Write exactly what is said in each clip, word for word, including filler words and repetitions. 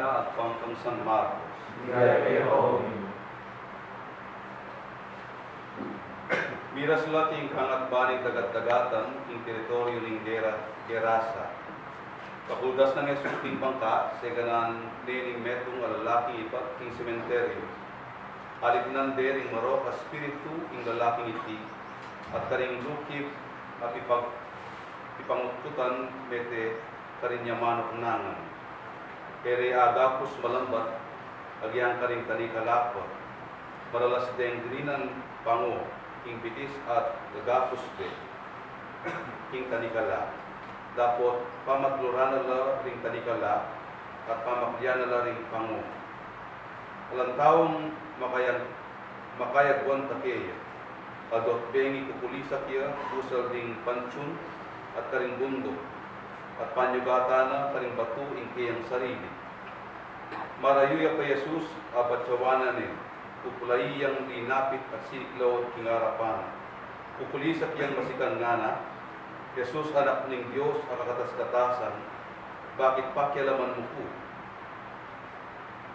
At pangkang San Marcos. Ligaya keka, O Ginu. Miras la king kangatban ning dagat-dagatan king teritoryo ning Gera-, Gerasa. Kapuldas nang Jesus king bangka, seganan ne ning metung a lalaking ibat king sementeryo. Alipnan de ring marok a espiritu ing lalaking iti, at karing lukib a pipag-, pipangutkutan mete karing yamanuk nangan. E re agapus malambat agyang karing tanikala pa. Maralas deng dininan pango king bitis at gagapus de king tanikala. Dapot pamatluran na la ring tanikala at pamaklian na la ring pango. Alang taung makayag-, makayagwan ta keya. Aldo at bengi kukulisak ya, usal ding bantiun at karing bunduk, at panyugatan na karing batu ing keyang sarili. Marayu ya pa Jesus, abat ya wanan ne, kukulai yang linapit at siniklaw king arapan. Kukulisak yang masikan ngana, Jesus, Anak ning Dios a kakatas-katasan, bakit pakialaman mu ku?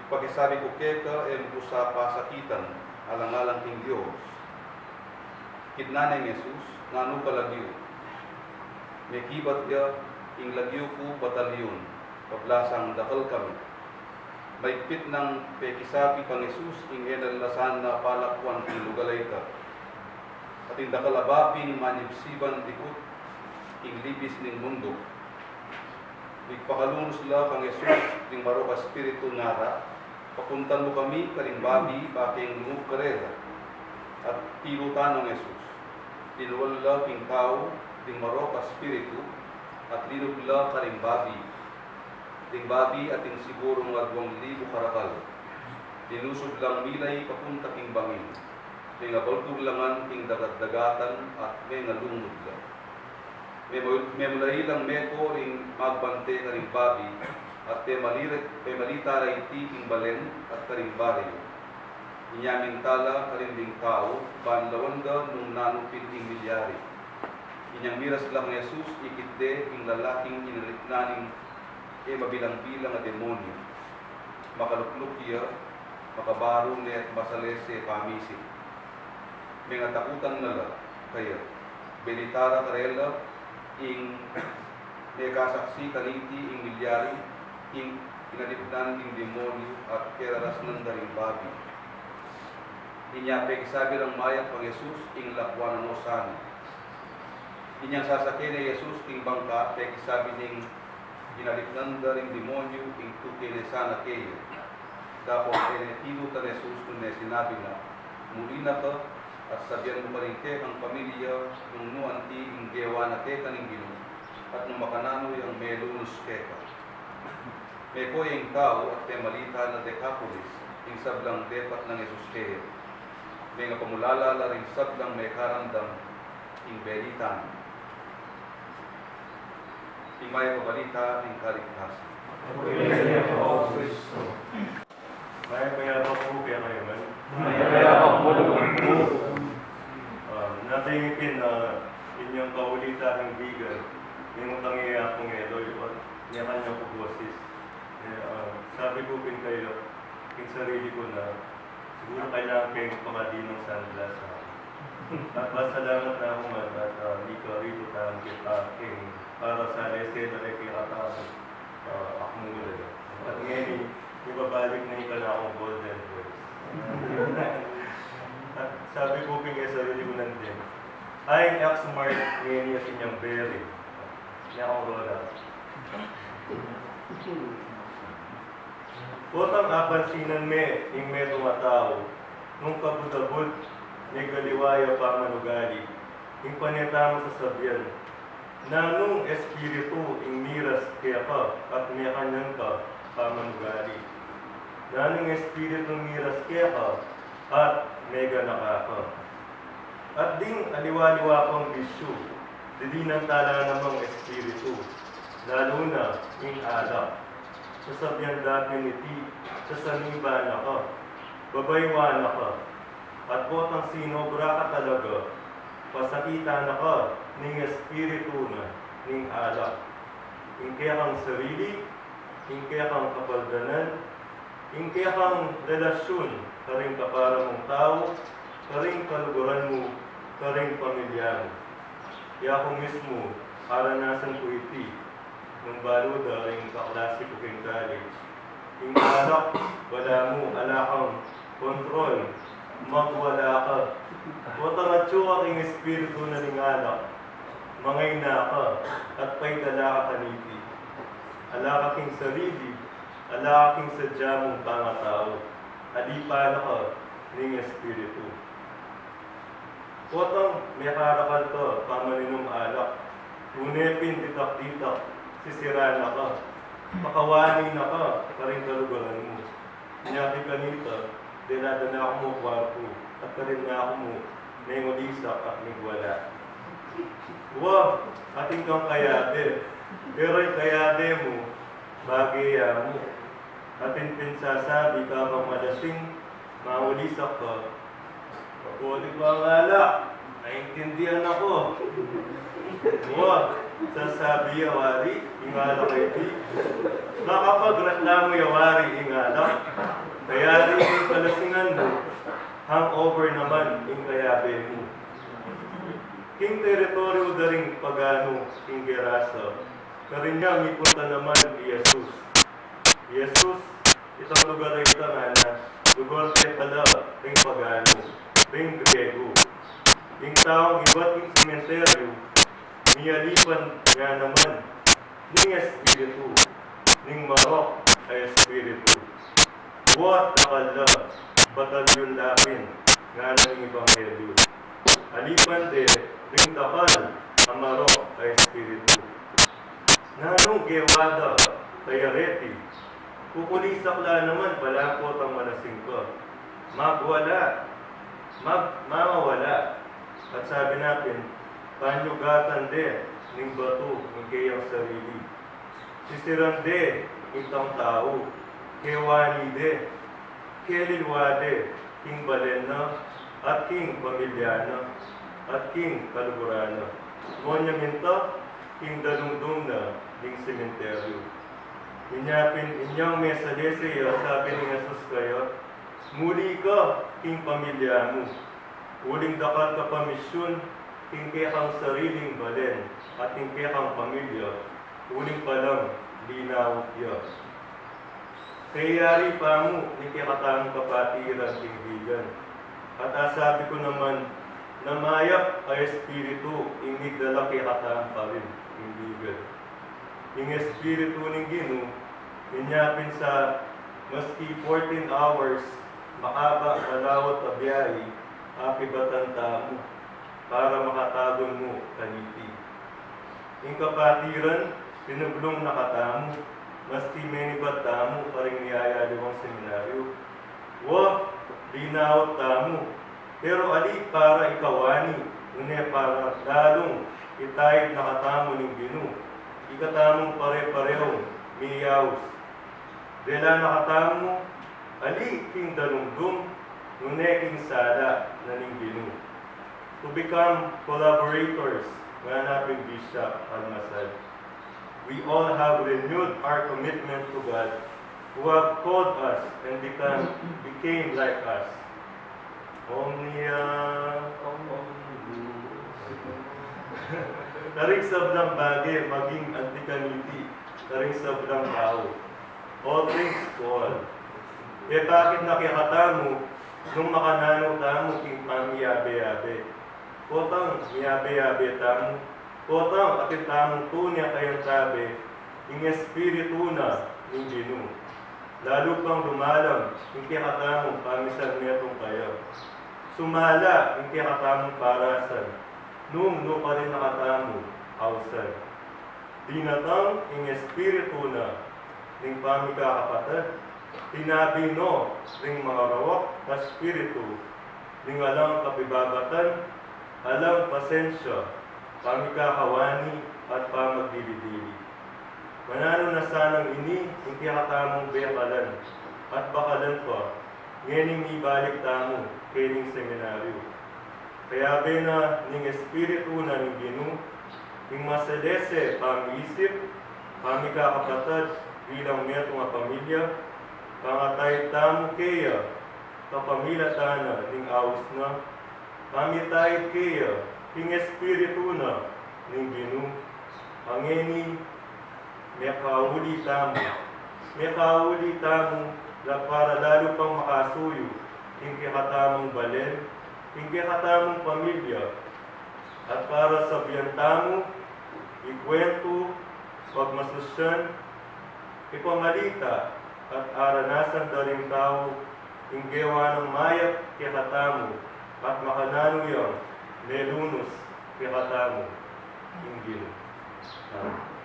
Ipakisabi ku keka, e mu ku sa pasakitan, alang-alang king Dios. Kidnan neng Jesus, Nanu ka lagyu? Mekibat ya, Ing lagyu ku Batalion, kablasang dakal kami. Maigpit nang pekisabi kang Jesus ing e na la sana palakuan king lugal a ita. At ing dakal a babing manibsiban dikut king libis ning mundu. Migpakalunus la kang Jesus ding marok a espiritu, ngara, Papuntan mu kami karing babi, bakeng lungub karela. At tilutan nang Jesus. Linual la king tau ding marok a espiritu, at linub la karing babi. Ding babi atin sigurung aduang libu karakal. Linusub lang milay papunta king bangin. Mengabaltug la ngan king dagat-dagatan at mengalungud la. Memu-, memulai lang meko ring magbante karing babi, at pemali-, pemalita ra iti king balen at karing baryu. Inya minta la karin ding tau ban lawan da nung nanu pin ing milyari. Inyang miras la kang Jesus, ikit de ing lalaking inalipnan ning e mabilang-bilang a demonyu. Makalukluk ya, makabaru ne at masalese pamisip. Mengatakutan na la kaya. Belita ra karela ing mekasaksi kaniti ing milyari, ing inalipnan ding demonyu at kerarasnan da ring babi. Inya pekisabi rang mayap kang Jesus ing lakuan na no sana. Inyang sasake ne Jesus king bangka, pekisabi ning inalipnan da ring demonyu ing tuke ne sana keya. Dapot e ne tilutan Jesus nune sinabi na, Muli na ka, at sabian mu karing kekang pamilya nung nu anti ing gewa na keka ning Ginu, at nung makananu yang melunus keka. Meko ya ing tau at pemalita na Decapolis ing sablang depat nang Jesus keya. Mengapamulala la ring sablang mekaramdam ing belitan. Ing mayap a balita ning kaligtasan. Mayap a yabak pu kekayu ngan. Mayap a yabak pu. Ah, nanu ing pin, ah, inyang kaulita king bigan, ning utang iya kung eloy, o, nya kanyan ku bosis. Eh, ah, sabi ku pin kekayu, king sarili ku na, siguru kailangan keng pakadi nang sunglass, ah. At pasalamat na ku man at, ah, mika ritu tang kita king para sa lese na reke at, ah, ah, akmula. At ngeni, ibabalik na ing kanakung golden voice. At sabi ku pin keng sarili ku nandin, ay, X-Mart ngeni at inyang beri. Nya kung rola. Potang abansinan me ing metung a tau, nung kabud-abud, megaliwa ya pamanugali, ing pane tamung sasabian, nanung espiritu ing miras keka at mekanyan ka pamanugali? Nanung espiritu ing miras keka at meganaka ka? At ding aliwa-liwa pang bisyu, didinan ta la namang espiritu, lalu na ing alak. Sasabian da pin iti, sasaniban na ka, babaywan na ka, at potang sinobra ka talaga, pasakitan na ka ning espiritu na ning alak. Ing kekang sarili, ing kekang kapaldanan, ing kekang relasyun karing kapara mung tau, karing kaluguran mu, karing pamilya mu. Yaku mismu, aranasan ku iti nung balu da ring kaklase ku king college. Ing alak, balamu ala kang kontrol, magwala ka. Potang atyu ka king espiritu na ning alak, mangaina ka at paidala ka kaniti. Ala ka king sarili, ala ka king sadya mung pangatau, alipan na ka ning espiritu. Potang mekarakal ka pamaninum alak, tune pin ditak-ditak, sisira na ka, pakawani na ka karing kaluguran mu. Inya king kanita, dela da na ku mu kwartu, at karin na ku mu mengulisak at migwala. Wa, atin kang kayabe, pero ing kayabe mu, bage ya mu. Atin pin sasabi kabang malasing, mangulisak ka, "Mabuti pa ing alak, naintindihan na ku." Wa, sasabi ya wari, ing alak a iti. Makapagreklamu ya wari ing alak, kayari ing kalasingan mu, hangover naman ing kayabe mu. King teritoryu da ring paganu king Gerasa, karin ya mipunta naman i Jesus. Jesus, itang lugar a ita ngana, lugar de pala ring paganu, ring Griego. Ing taung ibat king sementeryu, mialipan ya naman ning espiritu, ning marok a espiritu. Wa, dakal la, batalyun la pin, ngana ning ebanghelyu. Alipan de ring dakal a marok a espiritu. Nanung gewa da kaya reti? Kukulisak la naman balamu potang malasing ka. Magwala. Mag-, mamawala. At sabi na pin, panyugatan de ning batu ing keyang sarili. Sisiran de itang tau, kewani de, kelilwa de king balen na, at king pamilya na, at king kaluguran na. Monya minta, king dalungdung na ning sementeryu. Inya pin, inyang mesalese ya, sabi ning Jesus kaya, "Muli ka king pamilya mu. Uling dakal ka pa misyun king kekang sariling balen at king kekang pamilya, uling palang linawut ya." Kayari pa mu ning kekatamung kapatiran, kaibigan. At asabi ku naman, na mayap a espiritu ing migdala kekatamu pa rin, kaibigan. Ing Espiritu ning Ginu, inya pin sa maski fourteen hours, makaba, malawat a biahe, akibatan tamu, para makatagun mu kaniti. Ing kapatiran, pinuglung na katamu, maski menibat tamu karing miyayaliwang seminaryu. Wa, linawut tamu, pero ali para ikawani, nune para lalung itayip na katamu ning Ginu, ikatamung pare-parehung miyaus. Dela na katamu, ali king dalungdung, nune king sala na ning Ginu. To become collaborators, ngana pin Bishop Almasal. We all have renewed our commitment to God, who have called us and become, became like us. Omnia. Karing sablang bage, maging anti kaniti karing sablang tau. All things to all. E bakit na kekatamu, nung makananu tamu king pamiyabe-yabe? Potang miyabe-yabe tamu, potang atin tamung tune a kayantabe, ing Espiritu na ning Ginu. Lalu pang lumalam ing kekatamung pamisanmetung kaya. Sumala ing kekatamung parasan, nung nukarin na katamu ausan. Dinatang ing Espiritu na ning pamikakapatad, tinabi no ring mararawak a espiritu, ning alang kapibabatan, alang pasensya, pamikakawani, at pamagdili-dili. Mananu na sanang ini ing kekatamung bekalan at bakalan pa, ngening mibalik tamu kening seminaryu. Kayabe na ning Espiritu na ning Ginu, ing masalese pamiisip, pamikakapatad, bilang metung a pamilya, pangataid tamu keya kapamilatan na ning aus na, pamitain keya king Espiritu na ning Ginu. Ngeni, mekauli tamu, mekauli tamu la para lalu pang makasuyu king kekatamung balen, king kekatamung pamilya, at para sabian tamu, ikwentu, pagmasusyan, ipamalita, at aranasan da ring tau ing gewa nang mayap kekatamu, at makananu yang melunus kekatamu ing Ginu. Amen.